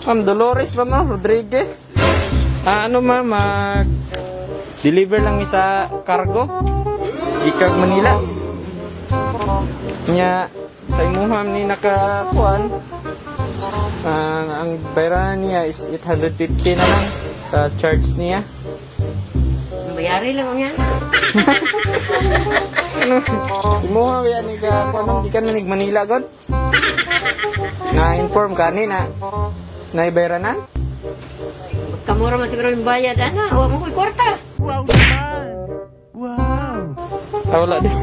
Ma'am Dolores ba, ma'am? Rodriguez? Ah, ano ma'am, mag deliver lang mi sa cargo. Ikag Manila. Nya sa imuha ni nakakuan. Ang bayaran niya is 850 na lang sa charge niya. Bayari lang ang yan. Ano? Imuha ba yan ni ka kuan, ma'am? Di ka na nig Manila god? Na-inform ka ni na naibayranan? Kamura man siguro yung bayad, ana. Huwag mo ko'y kwarta. Ah, wala din.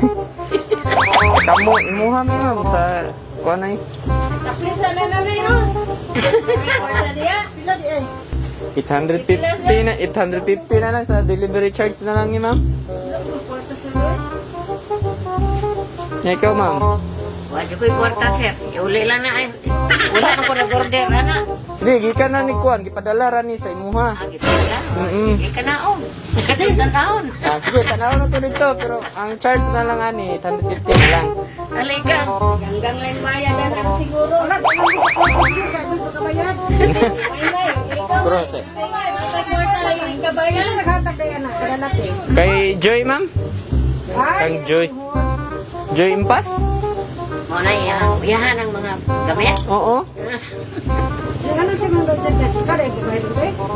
Kamu, imuha mo ma'am sa kuan ay. Tapin sa nanay, Ros. Kwarta diya. 850 na, 850 na lang sa delivery charge na lang ni ma'am. Ya, ikaw ma'am. Wala ko'y kwarta, sir. Uli lang na ay. Wala man ko nag-order, ana. Hindi, gikan na ni kuan, gipadala ra ni sa imuha. Ah, gitu lang. Ika na, oh. Taon. Ah, sige, tanaw na to dito, pero ang charge na lang ani, 850 na lang. Aligang. Ganggang lang bayad, ana. Siguro. Pero kay Joy ma'am? Kang Joy. Joy Impas? Mo na iyang, iyahan ang mga gamit. Oo.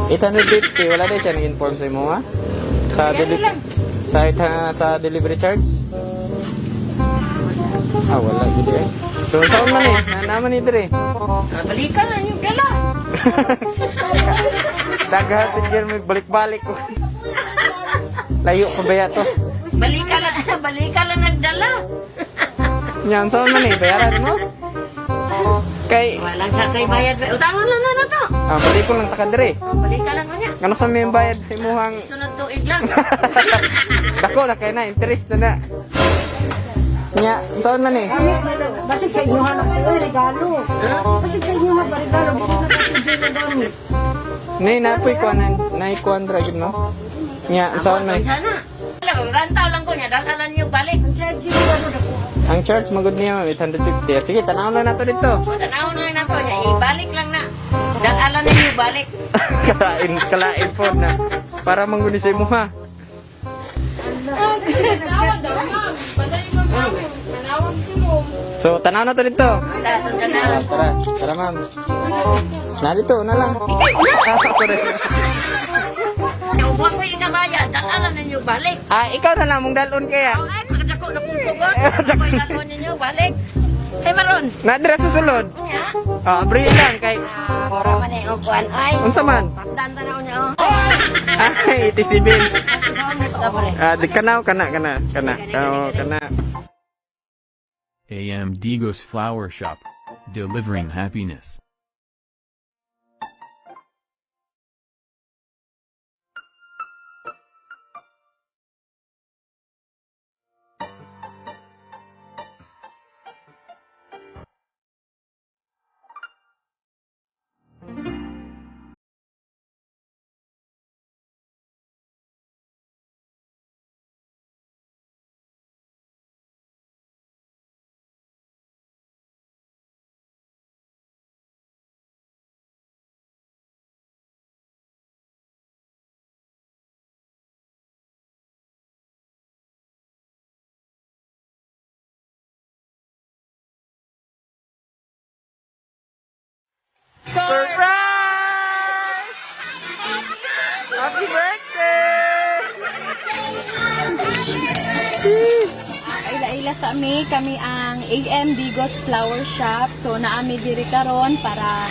850, wala din siya nag-inform sa imo ha? Sa Bayari lang. sa delivery charge? Ah, wala gid eh. So saan man eh? Na naman ni dire. Ah, balikan lang yung dala. Dagha sige may balik-balik ko. Layo ko ba to? Balikan lang, balikan lang nagdala. Yan saan man eh, bayaran mo. Kay Walang sa kay bayad. Utangon lang na na to. ah, balik ko lang taka dire. Ah, balikan lang niya. Ngano sa may bayad sa imuhang Sunod tuig lang. dako na kay na interest na na. Nya, saan man eh? Basig sa inyo hanap ko regalo. Basig sa inyo hanap regalo. Dili na kasi dyan ang gamit. Nay napoy kuan nay kuan ra gid no. Nya, saan man eh? Sana. Alam, rantaw lang ko niya. Dalalan niyo balik. Ang charging ko ano dako. Ang charge magud niya ma'am 850. Sige, tanaw lang nato dito. O, tanaw na lang na to niya. Ibalik lang na. Dalalan ninyo balik. Kalain, kalain po na. Para mangguni sa imuha. So, tanaw na to dito. Tanaw, tanaw. Ah, tara, tara ma'am. Na dito, na lang. Ah, sorry. Ubuan ko yung kabayan. Dalalan ninyo balik. Ah, ikaw na lang mong dalon kaya. Oh, ay, dako na kong sugot. Dako yung dalon ninyo balik. Hey, Maron. Nadira sa sulod. Niya. Ah, abri lang kay Ah, mura man eh. O, kuan. Ay. Unsa man? Pakdan tanaw niya, oh. Ay, 87. Sabre. Ah, di kanaw kana kana kana. Kao kana. AM Digos Flower Shop. Delivering happiness. Surprise! Happy birthday! Ila-ila sa ami, kami ang AM Digos Flower Shop. So naami diri karon para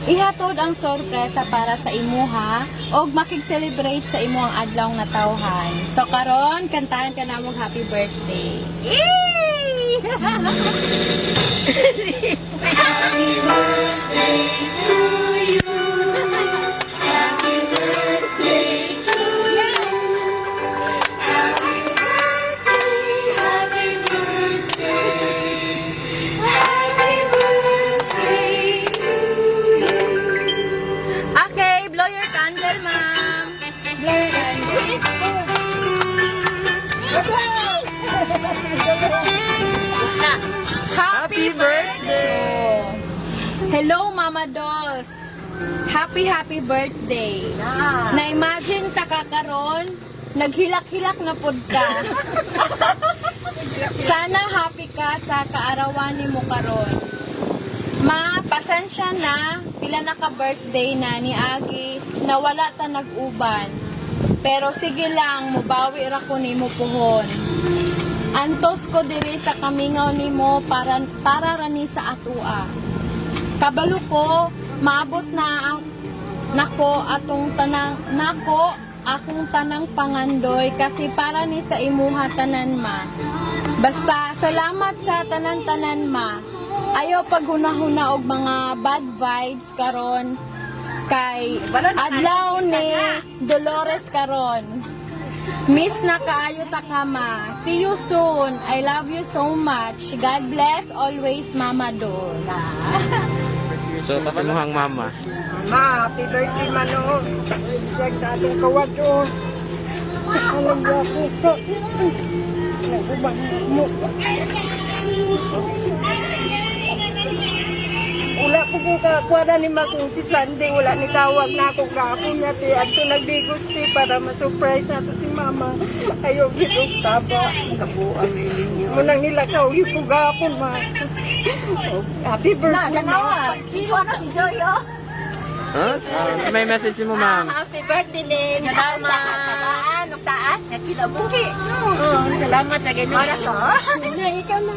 ihatod ang sorpresa para sa imuha og makig-celebrate sa imuhang adlaw nga tawhan. So karon kantahan ka namong happy birthday. Yay! Okay, blow your candle, ma'am. Blow your candle. Na. Happy birthday! Hello, Mama Dolls. Happy, happy birthday. Na-imagine ta ka karon, naghilak-hilak na pod ka. Sana happy ka sa kaarawan nimo karon. Ma, pasensya na, pila na ka birthday na ni Agi, na wala ta nag-uban. Pero sige lang, mubawi ra ko nimo puhon. Antos ko diri sa kamingaw nimo para ra ni sa atua. Kabalo ko, maabot na ang nako atong tanang nako akong tanang pangandoy kasi para ni sa imuha tanan, ma. Basta salamat sa tanan-tanan, ma. Ayaw paghunahuna og mga bad vibes karon kay adlaw ni Dolores karon. Miss na kaayo ta ka, ma. See you soon. I love you so much. God bless always, Mama Dos. So, kasi muhang mama. Ma, happy birthday, Mano. Bisag sa atong kawado. Alam ba ako ka? Nagubang mo. Wala ko kung kakuha ni ma kung si Sunday wala ni tawag na ako gapon niya ti adto nagdigos ti para ma-surprise nato si mama. Ayo gidog saba. Kabuang ninyo. Munang nila ka ko gapon, ma. Happy birthday, ma. Huh? So, may message mo, ma'am. Happy birthday, Ling. Salamat. Ug taas nga kinabuhi. Salamat sa Ginoo. Ikaw na.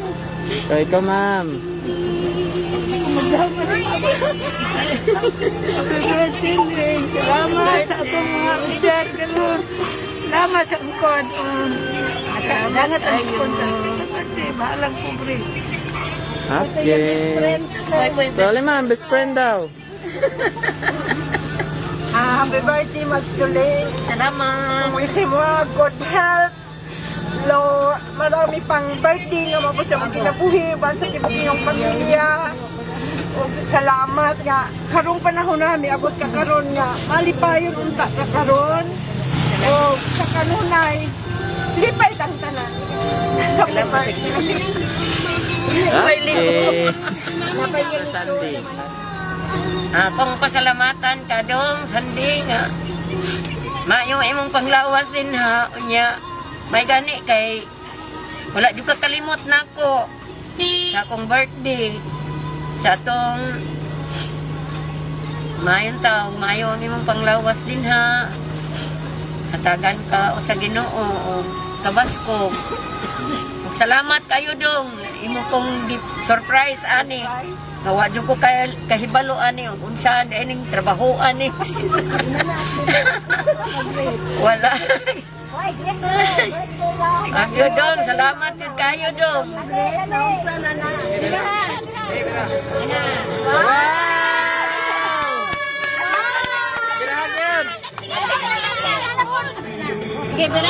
So, ikaw, ma'am. Happy birthday, Ling. Salamat sa atong mga udyar karon. Salamat sa ukod. Salamat ang ukod. Bahalang pobre. Okay. So, ali, ma'am, best friend daw. Ah, happy birthday, Mas Tuling. Salamat. Kung isip mo, good health. Lo, marami pang birthday nga mabos sa mga kinabuhi, ban sa tibok niyong pamilya. Ug salamat nga karong panahon na miabot ka karon nga malipayon unta ka karon. O sa kanunay, lipay tang tanan. Happy birthday. Okay. Sunday. Akong pasalamatan ka dong sandi nga. Maayo imong panglawas din ha unya. May gani kay wala jud ka kalimot nako sa akong birthday sa atong maayong taong maayo ang imong panglawas din ha. Hatagan ka o sa Ginoo o kabasko. Salamat kayo dong. Imo kong surprise ani. Nga wa jud ko kay kahibalo ani ug unsa ani ning trabaho ani. Wala. Agyo dong, salamat jud kayo dong. Grabe! Okay, pero